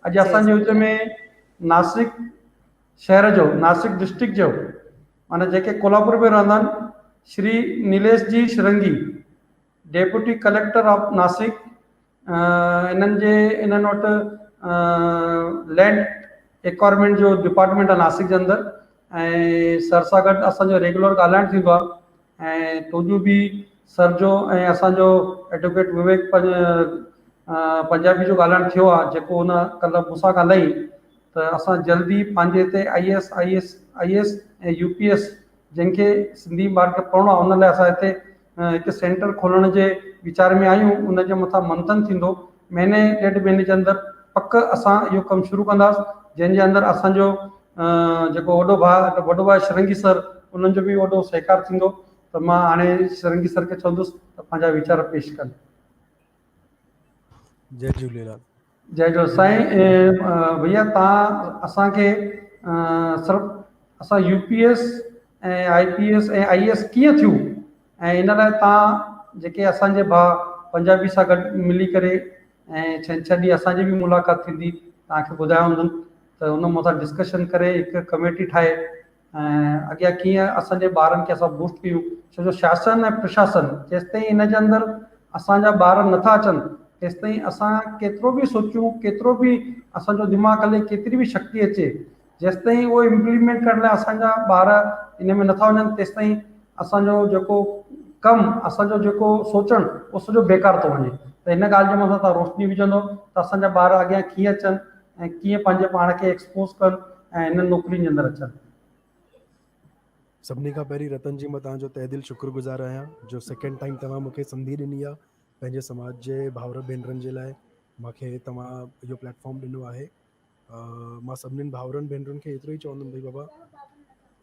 اڄ اسان جي وچ ۾ ناسڪ شهر جو ناسڪ ڊسٽرڪٽ جو معنيٰ جيڪي ڪولاپور ۾ رهندا آهن Shri Nilesh ji Shringi deputy collector of Nashik انهن جي انهن وٽ لينڊ ايڪوائرمينٽ جو ڊپارٽمينٽ آهي ناسڪ جي اندر ۽ سر سان گڏ اسان جو ريگيولر ڳالهائڻ ٿيندو آهي ۽ توجو به سر جو ۽ اسان جو ايڊووڪيٽ وويڪ پنجابي جو ڳالهائڻ ٿيو آهي جيڪو هن ڪلهه مون سان ڳالهائي ته اسان جلدي پنهنجي هتي I S I S I S ۽ U P S جنهن کي سنڌي ٻار کي پڙهڻو آهي ان لاء اسان هتي هڪ سينٽر کولڻ جي ويچار ۾ آهيون ان جي مٿان منٿن ٿيندو مهيني ڏيڍ مهيني جي اندر پڪ اسان اهو ڪم شروع ڪنداس جنهن جي اندر اسان جو جيڪو وڏو ڀاء وڏو ڀاء شرنگي سر انهن جو به وڏو سهڪار ٿيندو ته مان هاڻي شرنگي سر کي چوندس ته پنهنجا ويچار پيش ڪن. جئي جهوليلال. جئي جهوليلال سائين ڀئيا تان اسان کي صرف اسان U P S ۽ I P S ۽ I S ڪيئن ٿيون ۽ ان لاء تان جيڪي اسان جي ڀاء پنجابي سان گڏ ملي ڪري ۽ ڇنڇر ڏينهن اسان جي به ملاقات ٿيندي تان کي ٻڌايو هوندن ته ان مٿان ڊسڪشن ڪري هڪ ڪميٽي ٺاهي ۽ اڳيان ڪيئن اسان جي ٻارن کي اسان بوسٽ ڪيون ڇو جو شاسن ۽ پرشاسن جيستائين ان جي اندر اسان جا ٻار نٿا اچن تيستائين اسان ڪيترو به سوچيون ڪيترو به اسان جو دماغ هلي ڪيتري به شڪتي اچي جيستائين اهو امپليمينٽ ڪرڻ لاء اسان جا ٻار ان ۾ نٿا وڃن تيستائين اسان جو جيڪو ڪم اسان جو جيڪو سوچڻ اهو سڄو بيڪار ٿو وڃي ته هن ڳالهه جي مٿان تان روشني وجهندو ته اسان جا ٻار اڳيان ڪيئن اچن ۽ ڪيئن پنهنجي پاڻ کي ايڪسپوز ڪن ۽ انهن نوڪرين جي اندر اچن. سڀني کان پهرين رتن جي مان توهان جو تهه دل شڪر گذار آهيان جو سيڪنڊ ٽائيم توهان مون کي سنڌي ڏني آهي پنهنجي سماج جي ڀائر ڀينرن جي لاء مان کي توهان اهو پليٽ فارم ڏنو آهي مان سڀني ڀائرن ڀينرن کي ايترو ئي چوندم ڀئي بابا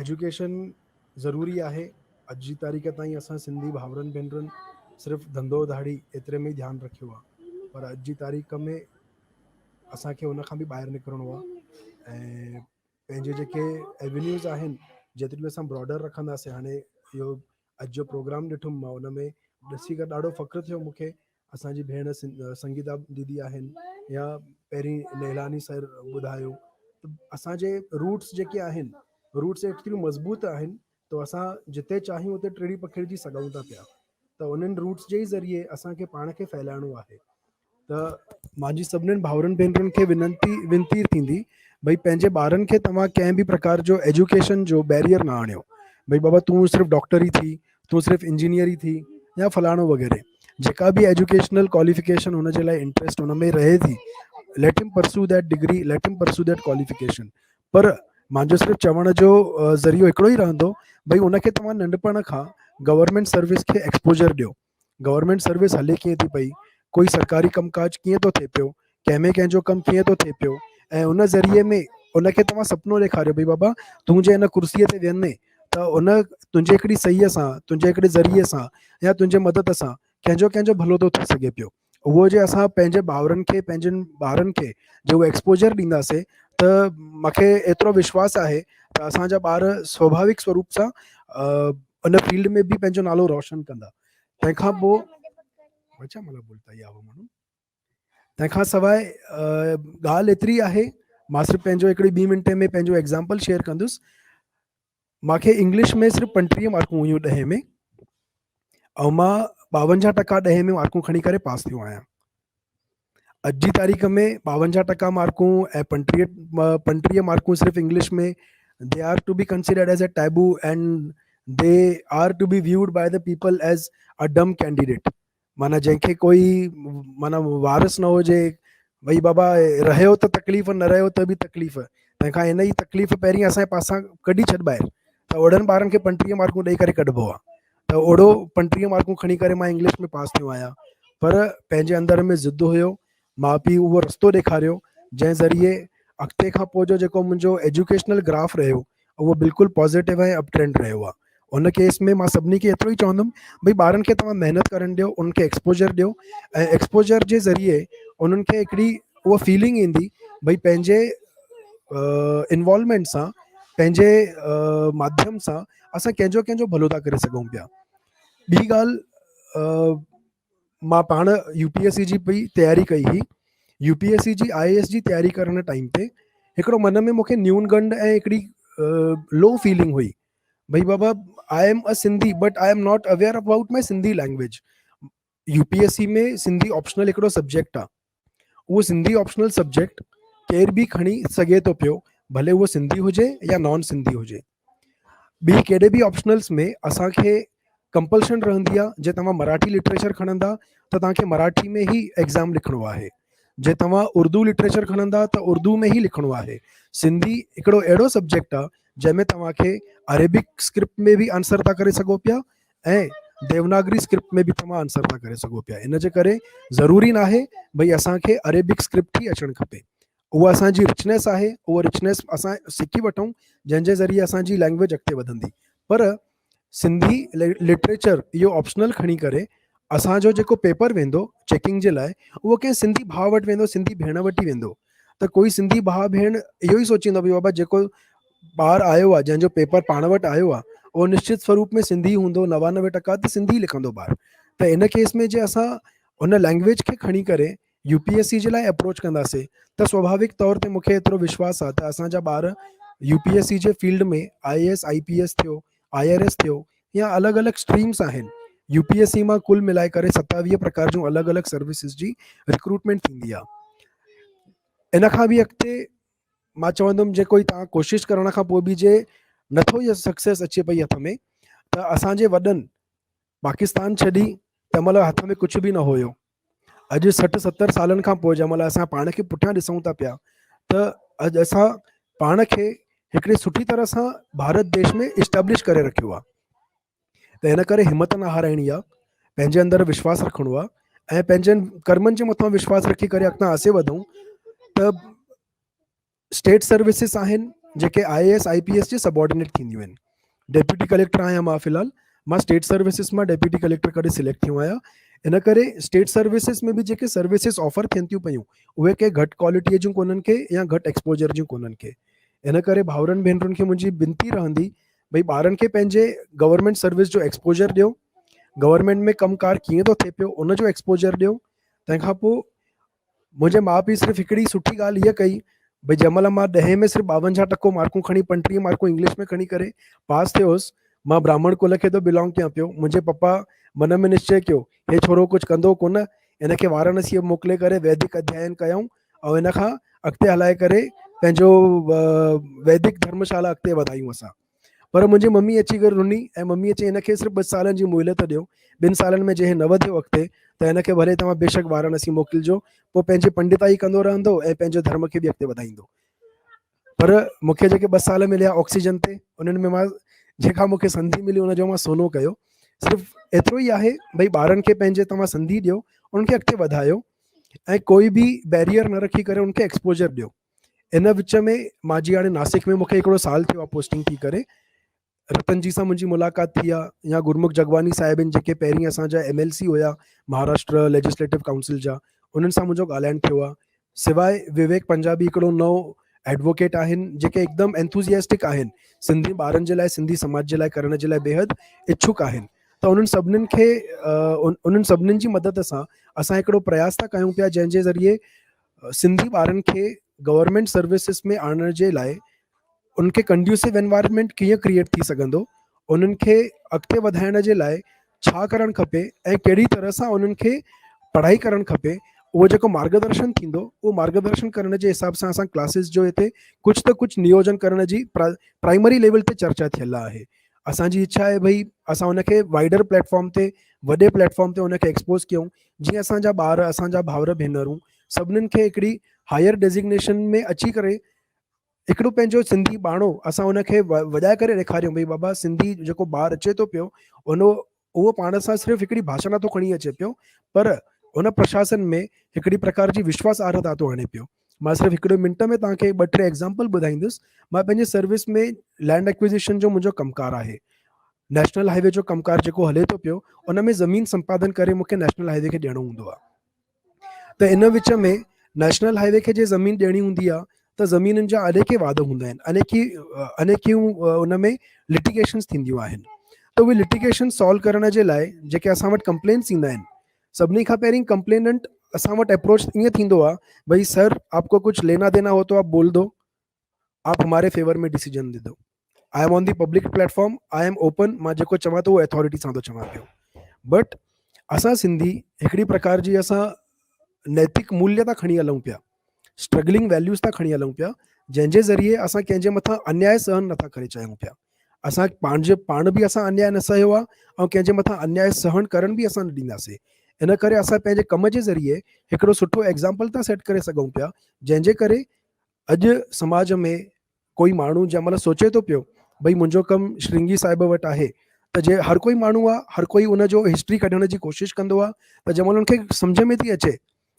ايجوڪيشن ضروري آهي اڄ جي تاريخ تائين اسان سنڌي ڀائرن ڀينرن صرف ڌنڌو ڌاڙي ايتري ۾ ئي ڌيان رکيو آهي پر اڄ جي تاريخ ۾ اسان کي ان کان به ٻاهر نڪرڻو آهي ۽ پنهنجي جيڪي ايونيوز آهن جيتري به اسان براڊر رکنداسين هاڻي اهو اڄ جو پروگرام ڏٺم مان ان ۾ ڏسي ڪري ڏاڍو فخر ٿيو مونکي اسانجي ڀيڻ سنگيتا ديدي آهن يا پهرين نيلاني سر ٻڌايو ته اسانجي روٽس جيڪي آهن روٽس ايتريون مضبوط آهن ته اسان جتي چاهيون اتي ٽڙي پکڙجي سگهون ٿا پيا ته انهن روٽس جي ئي ذريعي اسانکي پاڻ کي ڦهلائڻو آهي ته مانجي سڀنين ڀائرن ڀينرن کي وننتي ونتي ٿيندي ڀئي پنهنجي ٻارن کي توهان ڪنهن به پرڪار جو ايجوڪيشن جو بيريئر نه آڻيو ڀئي بابا تون صرف ڊاڪٽر ئي ٿي تون صرف انجنيئر ئي ٿي يا فلاڻو وغيره جيڪا به ايجوڪيشنل ڪواليفڪيشن هن جي لاء انٽريسٽ هن ۾ رهي ٿي let him pursue that degree let him pursue that qualification پر مانجو صرف چوڻ جو ذريعو هڪڙو ئي رهندو ڀئي ان کي توهان ننڍپڻ کان گورنمينٽ سروس کي ايڪسپوجر ڏيو گورنمينٽ سروس هلي ڪيئن ٿي پئي، ڪوئي سرڪاري ڪم ڪاج ڪيئن ٿو ٿئي پيو، ڪنهن ۾ ڪنهن جو ڪم ڪيئن ٿو ٿئي پيو ۽ ان ذريعي ۾ ان کي توهان سپنو ڏيکاريو ڀئي بابا تون جي هن ڪرسيء تي ويهندين ته ان تنهنجي هڪڙي صحيح سان تنهنجي هڪڙي ذريعي سان يا تنهنجي مدد سان ڪنهن جو ڪنهن جو ڀلو ٿو ٿي سگهي پيو اهو جي اسان پنهنجي ڀائرن کي پنهنجن ٻارن کي جي اهو ايڪسپوجر ڏينداسين ته مونکي ايترو وشواس آهي ته اسان جا ٻار سوڀاوڪ سوروپ سان ان فيلڊ ۾ به پنهنجو نالو روشن ڪندا تنهن کان پوء اچا مالا بولتا ئي آهو ماڻهو تنهن کان سواء ڳالهه ايتري آهي مان صرف پنهنجو هڪڙي ٻي منٽي ۾ پنهنجو ايگزامپل شيئر ڪندس مانکي انگلش ۾ صرف 35 مارڪون هيون ڏهين ۾ ۽ مان 52 ٽڪا ڏهين ۾ مارڪون کڻي ڪري پاس ٿيو آهيان اڄ جي تاريخ ۾ 52 ٽڪا مارڪون ۽ 35 مارڪون صرف English ۾ they are to be considered as a taboo and they are to be viewed by the people as a dumb candidate معنيٰ جنهن کي ڪوئي معنيٰ وارث نه هجي ڀئي بابا رهيو ته تڪليف نه رهيو ته به تڪليف تنهن کان هن جي تڪليف پهرين اسان جي پاسان ڪڍي ڇڏ ٻاهر ته اهڙن ٻارن کي 35 مارڪون ڏئي ڪري ڪڍبو آهي ته اهڙو 35 مارڪون کڻي ڪري مان انگلش ۾ پاس ٿيو آهيان پر پنهنجي اندر ۾ ضد هيو ماء پيء اهو رستو ڏيکاريو جنهن ذريعي اڳتي کان پوء جو جيڪو منهنجو ايجوڪيشنل گراف رهيو اهو بلڪل پازيٽو ۽ اپ ٽرينڊ رهيو آهي ان ڪيس ۾ مان سڀني کي ايترو ئي چوندم ڀئي ٻارن کي توهان محنت ڪرڻ ڏيو انهن کي ايڪسپوجر ڏيو ۽ ايڪسپوجر جي ذريعي انهن کي هڪڙي اها فيلنگ ايندي ڀئي پنهنجي انوالومينٽ سان پنهنجي ماڌيم سان اسان ڪنهن جو ڪنهن جو ڀلو ٿا ڪري سگهون پيا ٻي ڳالهه مان پاڻ يو پي ايس سي جي پئي تياري ڪئي هئي. يو پي ايس سي جي آء اي ايس جي تياري ڪرڻ ٽائيم تي هڪڙو من ۾ مونکي نيون گنڊ ۽ هڪڙي لو فيلنگ هئي ڀئي بابا I am a Sindhi but I am not aware about my Sindhi language. U P S C ۾ Sindhi optional هڪڙو سبجيڪٽ آ، اهو سنڌي آپشنل سبجيڪٽ ڪير به کڻي سگهي ٿو پيو، ڀلي اهو سنڌي هجي يا نان سنڌي هجي. ٻي ڪهڙي به آپشنلس ۾ اسانکي ڪمپلشن رهندي آ، جي توهان مراٺي لٽريچر کڻندا ته توهان کي مراٺي ۾ ئي ايگزام لکڻو آهي، جي توهان اردو لٽريچر کڻندا ته اردو ۾ ئي لکڻو آهي. سنڌي هڪڙو اهڙو سبجيڪٽ آ جنهن ۾ توهان کي عربڪ اسڪرپٽ ۾ به آنسر ٿا ڪري سگهو پيا ۽ ديوناگري اسڪرپٽ ۾ به توهان آنسر ٿا ڪري سگهو پيا. ان جي ڪري ضروري ناهي ڀئي اسان کي عربڪ اسڪرپٽ ئي اچڻ کپي. اها اسان جي رچنيس آهي، اها رچنيس اسان سکي وٺون جنهن جي ذريعي اسان جي لينگويج اڳتي وڌندي. پر سنڌي لٽريچر اهو آپشنل کڻي ڪري اسان جو جيڪو پيپر ويندو چيڪنگ جي لاء اهو ڪنهن سنڌي ڀاء وٽ ويندو، سنڌي ڀيڻ وٽ ئي ويندو ته ڪوئي سنڌي ڀاء ڀيڻ اهو ئي سوچيندو ڀئي بابا جيڪو ٻار آيو آهي جنهن جو پيپر پاڻ وٽ آيو آهي اهو نشچت سوروپ ۾ سنڌي هوندو، 99% ته سنڌي لکندو ٻار. ته ان ڪيس ۾ جي اسان ان لينگويج کي کڻي ڪري يو پي ايس سي جي لاء اپروچ ڪنداسين ته سوڀاوڪ طور تي مونکي ايترو وشواس آهي ته اسان جا ٻار يو پي ايس سي جي field ۾ I A S, I P S ٿيو، I R S ٿيو يا الڳ الڳ اسٽريمس آهن. يو پي ايس سي مان ڪل ملائي ڪري 27 پرڪار جون الڳ الڳ سروسز جي ريڪروٽمينٽ ٿيندي آهي. ان کان به اڳتي مان چوندم جي ڪوئي تان ڪوشش ڪرڻ کان پوء به جي نٿو اها سڪسيس اچي پئي هٿ ۾ ته اسان جي وڏن پاڪستان ڇڏي تنهن مهل هٿ ۾ ڪجهه به نه هيو. اڄ 60 70 سالن کان پوء جنهن مهل اسان پاڻ کي پٺيان ڏسون ٿا پيا ته اڄ اسان پاڻ کي هڪڙي سٺي طرح سان ڀارت ديش ۾ اسٽيبلش ڪري رکيو آهي. ته هن ڪري همت نه هارائڻي آهي، پنهنجي اندر وشواس رکڻو آهي ۽ پنهنجن ڪرمن جي مٿان وشواس رکي ڪري اڳتان آسي وڌون ته اسٽيٽ سروسز آهن جيڪي I A S I P S جي سبارڊينيٽ ٿينديون آهن. ڊيپوٽي ڪليڪٽر آهيان مان في الحال، مان اسٽيٽ سروسز مان ڊيپوٽي ڪليڪٽر ڪري سليڪٽ ٿيو آهيان. ان ڪري اسٽيٽ سروسز ۾ به جيڪي سروسز آفر ٿين ٿيون پيون اهي ڪي گهٽ ڪوالٽيء جون ڪونهن ڪي يا گهٽ ايڪسپوجر جون ڪونهن ڪي. ان ڪري ڀائرن ڀينرن کي منهنجي بنتي رهندي ڀئي ٻارن کي پنهنجي گورنمينٽ سروس جو ايڪسپوجر ڏيو، گورنمينٽ ۾ ڪم ڪار ڪيئن ٿو ٿئي پيو ان جو ايڪسپوجر ڏيو. تنهن کان پوء منهنجي ماء پيء صرف هڪڙي سٺي ڳالهه هيء ڪئي ڀئي جنهن مهل مان ڏهين ۾ صرف 52 ٽڪو مارڪون کڻي 35 مارڪون انگلش ۾ کڻي ڪري پاس ٿيو هوس، مان براهمڻ ڪل کي ٿو بلانگ ڪيان پيو، منهنجي پپا من ۾ نشچي ڪيو هي ڇورو ڪجهه ڪندو ڪونه، هن کي وارانسيء موڪلي ڪري ويدڪ اڌيائن ڪيائون ۽ هن کان اڳتي هلائي ڪري پنهنجو ويدڪ ڌرمشالا اڳتي وڌايون اسان. پر منهنجي ممي اچي ڪري رني ۽ مميء چيائين هن کي صرف ٻه سالن جي مهلت ڏيو، ٻن سالن ۾ جي هي نه وڌيو اڳتي ته هن کي ڀلي توهان بيشڪ وارانسي موڪلجو، پوء پنهنجي پنڊتائي ڪندو رهندو ۽ پنهنجي ڌرم کي به اڳتي وڌائيندو. پر مون کي جيڪي ٻه سال مليا آڪسيجن تي انهن ۾ مان جيڪا مون کي سنڌي ملي ان جو مان سونو ڪيو. صرف ايترو ئي آهي ڀئي ٻارن کي پنهنجي توهان سنڌي ڏيو، انهن کي اڳتي وڌايو ۽ ڪوئي به بيريئر نه رکي ڪري انهن کي ايڪسپوجر ڏيو. ان وچ ۾ مان جي هاڻي ناسڪ ۾ مونکي هڪڙو سال ٿيو آهي پوسٽنگ ٿي ڪري، رتن جي سان منهنجي ملاقات ٿي آهي يا گرمک جگواني صاحب آهن جيڪي پهرين اسان جا ايم ايل سي هيا مهاراشٽر ليجسليٽو ڪائونسل جا، انهن سان منهنجو ڳالهائڻ ٿيو آهي. سواء وويڪ پنجابي هڪڙو نئون ايڊووڪيٽ آهن جيڪي هڪدم انٿوزياسٽڪ آهن سنڌي ٻارن جي لاء سنڌي سماج جي لاء ڪرڻ جي لاء بيحد اڇڪ آهن ته انهن سڀنين کي انهن سڀنين جي مدد سان اسان هڪڙو پرياس ٿا ڪيون پيا جنهن جي ذريعي سنڌي ٻارن کي گورنمينٽ سروسز ۾ آڻڻ جي لاء ان کي ڪنڊيوسو انوائرمينٽ ڪيئن ڪريئيٽ ٿي سگهندو، انهن کي اڳتي وڌائڻ جي لاء ڇا ڪرڻ کپي ۽ ڪهڙي طرح سان انهن کي پڙهائي ڪرڻ کپي، اهو جيڪو مارگدرشن ٿيندو اهو مارگدرشن ڪرڻ جي حساب سان اسان ڪلاسز جو هتي ڪجهه ته ڪجهه نيوجن ڪرڻ جي پرائمري ليول تي چرچا ٿيل آهي. اسان جي اڇا آهي ڀئي اسان ان کي وائيڊر پليٽ فارم تي وڏي پليٽ فارم تي ان کي ايڪسپوز ڪيون جيئن اسان جا ٻار اسان جا ڀائر ڀينرون سڀنين کي هڪڙي هائر ڊيزگنيشن ۾ اچي ڪري هڪڙو پنهنجو سنڌي ٻاڻو اسان ان کي وڄائي ڪري ڏيکاريون ڀئي بابا سنڌي جيڪو ٻار اچي ٿو پيو ان اهو پاڻ سان صرف هڪڙي ڀاشا نٿو کڻي اچي پيو پر ان پرشاسن ۾ هڪڙي پرڪار جي وشواس آرهتا ٿو آڻي پيو. مان صرف هڪڙي منٽ ۾ توهان کي ٻه ٽي ايگزامپل ٻڌائيندس. مان پنهنجي سروس ۾ لينڊ ايڪوزيشن جو منهنجو ڪم ڪار آهي. نيشنل هاء وي جو ڪم ڪار جيڪو هلي ٿو پيو ان ۾ زمين سمپادن ڪري مون کي نيشنل هاء وي کي ڏيڻو هوندو آهي ته ان وچ ۾ نيشنل هاء وي کي جي زمين ڏيڻي هوندي آهي ته زمينن جا انيڪي وعدا هوندا آهن، انيڪي انيڪيون ان ۾ لٽيگيشنس ٿينديون آهن ته اهي لٽيگيشن سالو ڪرڻ جي لاء جيڪي اسان وٽ ڪمپلينٽس ايندا آهن سڀني کان پهرين ڪمپليننٽ असां वटि अप्रोच ईअं थींदो आहे, भई सर आपको कुछ लेना देना हो तो आप बोल दो, आप हमारे फेवर में डिसीजन दे दो। I am on the public platform, I am open, मां जेको चवां थो उहो अथॉरिटी सां थो चवां पियो। बट असां सिंधी हिकिड़ी प्रकार जी असां नैतिक मूल्य था खणी हलूं पिया, स्ट्रगलिंग वैल्यूज़ था खणी हलूं पिया, जंहिंजे ज़रिए असां कंहिंजे मथां अन्याय सहन नथा करे चाहियूं पिया। असां पंहिंजे पाण बि असां अन्याय न सहियो आहे ऐं कंहिंजे मथां अन्याय सहण करण बि असां न ॾींदासीं। इन करे असां पंहिंजे कम जे ज़रिए हिकिड़ो सुठो एग्ज़ाम्पल था सेट करे सघूं पिया, जंहिंजे करे अॼु समाज में कोई माण्हू जंहिं महिल सोचे थो पियो भई मुंहिंजो कमु श्रृंगी साहिब वटि आहे, त जे हर कोई माण्हू आहे, हर कोई उनजो हिस्ट्री कढण जी कोशिशि कंदो आहे, त जंहिं महिल हुनखे सम्झ में थी अचे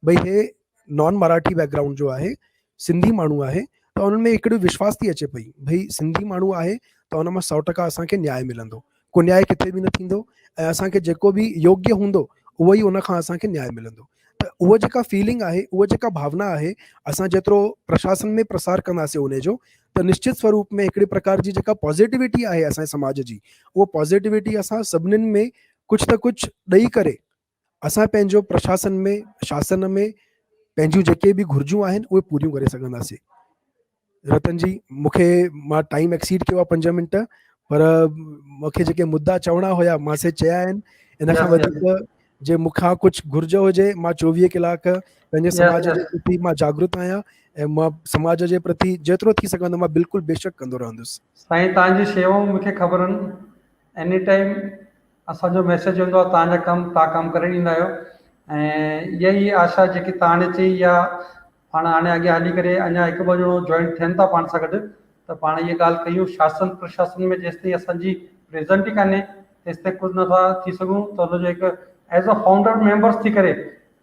भई हे नॉन मराठी बैकग्राउंड जो आहे, सिंधी माण्हू आहे, त उन्हनि में हिकिड़ो विश्वास थी अचे पई भई सिंधी माण्हू आहे त उन मां 100% असांखे न्याय मिलंदो, को न्याय किथे बि न थींदो ऐं असांखे जेको बि योग्य हूंदो उहो ई उन खां असांखे न्याय मिलंदो। त उहा जेका फीलिंग आहे, उहा जेका भावना आहे, असां जेतिरो प्रशासन में प्रसार कंदासीं उनजो, त निश्चित स्वरूप में हिकिड़ी प्रकार जी जेका पॉज़िटिविटी आहे असांजे समाज जी, उहा पॉज़िटिविटी असां सभिनीनि में कुझु त कुझु ॾेई करे असां पंहिंजो प्रशासन में, शासन में पंहिंजूं जेके बि घुर्जूं आहिनि उहे पूरियूं करे सघंदासीं। रतन जी, मूंखे मां टाइम एक्सीड कयो आहे 5 मिंट, पर मूंखे जेके मुद्दा चवणा हुया मां से चया आहिनि। इन खां वधीक जे मूंखां कुझु घुर्ज हुजे, मां 24 कलाक पंहिंजे समाज जे प्रति मां जागृत आहियां ऐं मां समाज जे प्रति जेतिरो थी सघंदो मां बिल्कुलु बेशक कंदो रहंदुसि। साईं, तव्हांजी शेवाऊं मूंखे ख़बर आहिनि, एनी टाइम असांजो मैसेज हूंदो आहे, तव्हांजा कमु तव्हां कमु करे ॾींदा आहियो। ऐं इहा ई आशा जेकी तव्हां हाणे चई, इहा पाण हाणे अॻियां हली करे अञा हिकु ॿ ॼणो जॉइंट थियनि था पाण सां गॾु, त पाण इहा ॻाल्हि कयूं। शासन प्रशासन में जेसि ताईं असांजी प्रेज़ेंट ई कान्हे तेसि ताईं कुझु नथा थी सघूं, त हुनजो हिकु एज़ अ फाउंडर मेंबर्स थी करे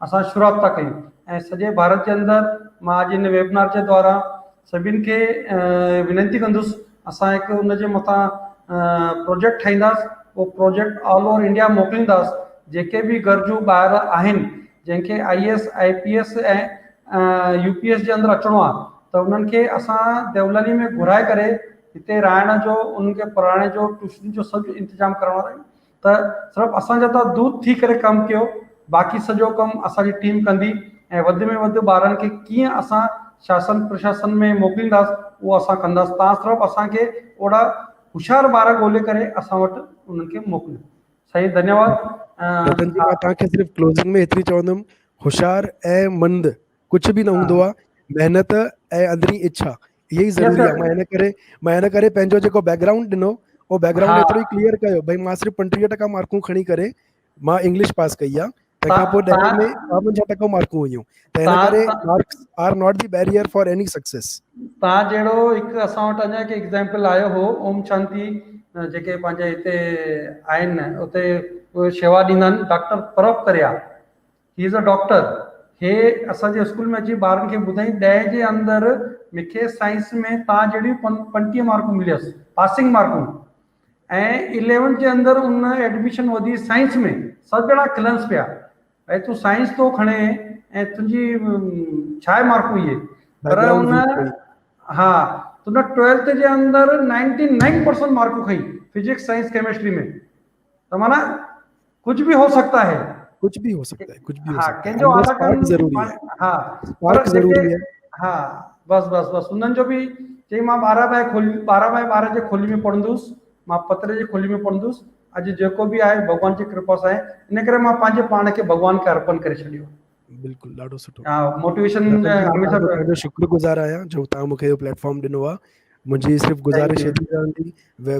असां शुरूआत था कयूं। ऐं सॼे भारत जे अंदरि मां अॼु हिन वेबिनार जे द्वारा सभिनी खे विनंती कंदुसि, असां हिकु उनजे मथां प्रोजेक्ट ठाहींदासीं, उहो प्रोजेक्ट ऑल ओवर इंडिया मोकिलींदासीं। जेके बि गरजूं ॿार आहिनि जंहिंखे I S, I P S ऐं यू पी एस जे अंदरि अचिणो आहे, त उन्हनि खे असां देवलाली में घुराए करे हिते रहण जो, उन्हनि खे पढ़ाइण जो, ट्यूशन जो सभु इंतज़ामु करण वारा आहियूं। त सिर्फ़ु असांजा त दूत थी करे कमु कयो, बाक़ी सॼो कमु असांजी टीम कंदी ऐं वधि में वधि ॿारनि खे कीअं असां शासन प्रशासन में मोकिलींदासीं उहो असां कंदासीं। तव्हां सिर्फ़ु असांखे ओहिड़ा होशियार ॿार ॻोल्हे करे असां वटि उन्हनि खे मोकिलियो। साईं धन्यवाद। रतन जी, मां तव्हांखे सिर्फ़ु क्लोज़िंग में एतिरी चवंदुमि, होशियार ऐं मंद कुझु बि न हूंदो आहे, महिनत ऐं अंदरी इच्छा इहा ई ज़रूरी आहे। मां हिन करे पंहिंजो जेको बैकग्राउंड ॾिनो, उहो बैकग्राउंड एतिरो ई क्लियर कयो, भई मां सिर्फ़ु 35% मार्कूं खणी करे मां इंग्लिश पास कई आहे, तंहिंखां पोइ ॾहें में 52% मार्कूं हुयूं, त हिन करे marks are not the barrier for any success. तव्हां जहिड़ो हिकु असां वटि अञा हिकु एग्ज़ाम्पल आयो हो, ओम शांति जेके पंहिंजे हिते आहिनि, उते उहे शेवा ॾींदा आहिनि, डॉक्टर परब करिया, he is a doctor. हे असांजे स्कूल में अची ॿारनि खे ॿुधाई, ॾहें जे अंदरि मूंखे साइंस में तव्हां जहिड़ियूं 35 मार्कूं मिलियसि, पासिंग मार्कूं, ऐं 11 जे अंदरि उन एडमिशन वधी साइंस में। सभु ॼणा खिलनि पिया, भई तूं साइंस थो खणे ऐं तुंहिंजी छा मार्कूं इहे, पर उन हा उन 12th जे अंदरि 99% मार्कूं खई फिजिक्स साइंस केमिस्ट्री में। त माना कुछ भी हो सकता है, कुछ भी हो सकता है, कुछ भी हो सकता है। कंहिंजो स्पार्क ज़रूरी है, हा स्पार्क ज़रूरी है। हा, बसि बसि बसि उन्हनि जो बि चई, मां 12 बाय खोली, 12 बाय 12 जे खोली में पढ़ंदुसि, मां पत्रे जी खोली में पढ़ंदुसि, अॼु जेको बि आहे भॻवान जी कृपा सां आहे, इन करे मां पंहिंजे पाण खे भॻवान खे अर्पण करे छॾियो। बिल्कुलु, ॾाढो सुठो। हा, मोटिवेशन हमेशा। ॾाढो शुक्रगुज़ार आहियां जो तव्हां मूंखे इहो प्लेटफॉर्म ॾिनो आहे। मुंहिंजी सिर्फ़ु गुज़ारिश एतिरी रहंदी,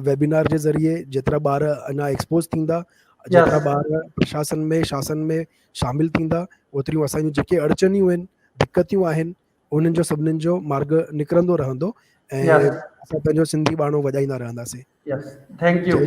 वेबिनार जे ज़रिए जेतिरा ॿार अञा एक्सपोज़ थींदा, जेतिरा ॿार प्रशासन में, शासन में शामिल थींदा, ओतिरियूं असांजूं जेके अड़चनियूं आहिनि, दिक़तियूं आहिनि, उन्हनि जो सभिनीनि जो मार्ग निकिरंदो रहंदो ऐं असां पंहिंजो सिंधी बाणो वॼाईंदा रहंदासीं। Yes, thank you.